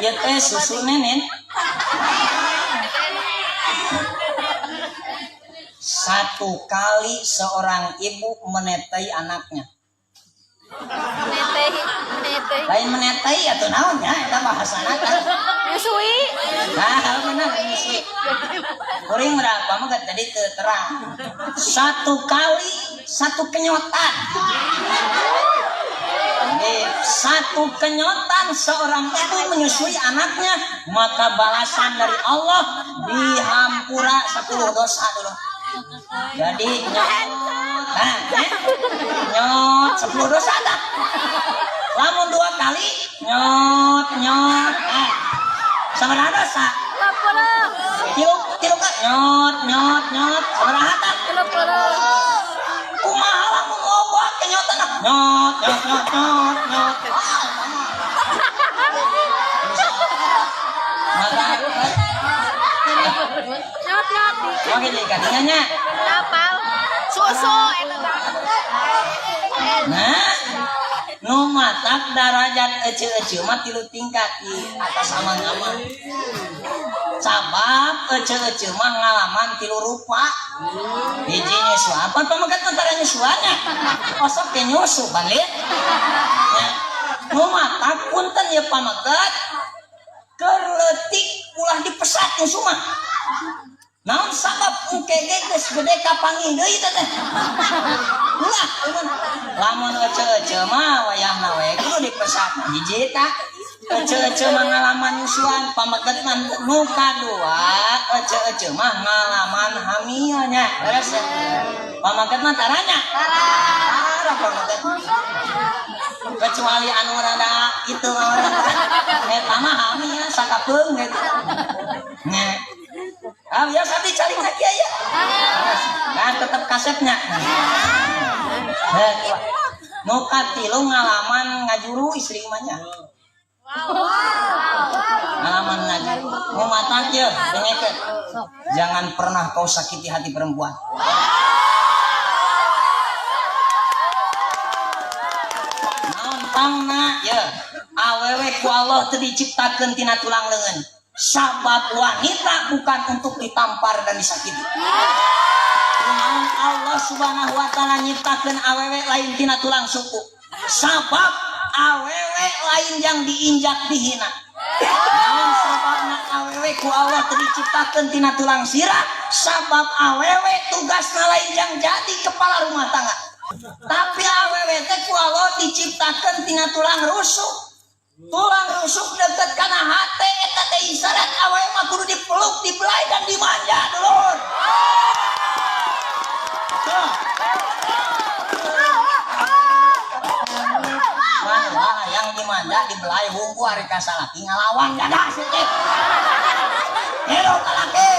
Ieu teh susu nenen. Satu kali seorang ibu menetai anaknya. Menetehi, menetehi. Lain menetai atau naon nya eta bahasana kan. Nyusui. Nah, benar menyusui. Kuring berapa mah jadi teu terang. Satu kali satu kenyotan. Jadi, satu kenyotan seorang ibu menyusui anaknya, maka balasan dari Allah dihampura 10 dosa dulu. Jadi nyot, nah, nyot 10 dosa dah. Lamun dua kali nyot nyot, nah, sabaraha dosa? 30. Tilu tilu ka nyot nyot nyot sabaraha tah? 30. Kumaha lamun loba kenyotan ah? Nyot nyot nyot nyot nyot. Maka Nyot nyot. oke jadi kadinya nya. Apal. Susu eta tah. Nah, nu matak darajat ece-ece mah tilu tingkat di atas amang-amang. Sabab ece-ece mah ngalaman tilu rupa. Hiji nyusu apa pamegat antara nyusuannya. Osok ke nyusu balik. Nya, nu matak punten ya pamegat keur leutik ulah dipesat nyusu mah. Naon sabab engke ge geus gede kapanggih deui teh teh. Ulah, lamun lamun ece-ece mah wayahna we kudu dipesat. Hiji tah ece-ece mah ngalaman nyusuan pameget mah nu kadua ece-ece mah ngalaman hamilnya. Leres ya? Pameget mah taranya. Tara pameget. Kecuali anu rada itu orang eta mah hamil sakapeung gitu. Nya. Ah, biasa dicari lagi ya. Nah, tetap kasetnya. Nah, nu katilu ngalaman ngajuru istri mah nya. Ngalaman ngajuru. Nu matak ye, dengekeun. Jangan pernah kau sakiti hati perempuan. Naon pangna ye? Awewe ku Allah teu diciptakeun tina tulang leungeun. Sabab wanita bukan untuk ditampar dan disakiti. Kunaon Allah Subhanahu wa taala nyiptakeun awewe lain tina tulang suku. Sabab awewe lain yang diinjak dihina. Naon sababna awewe ku Allah teu diciptakeun tina tulang sirah? Sabab awewe tugasna lain yang jadi kepala rumah tangga. Tapi awewe teh ku Allah diciptakeun tina tulang rusuk. Tulang rusuk deket kana hate eta teh isyarat awewe mah kudu dipeluk, dibelai dan dimanja dulur. Tuh. Wah, yang dimanja dibelai hungku ari ka salaki ngalawan dadah seutik. Hidup lalaki.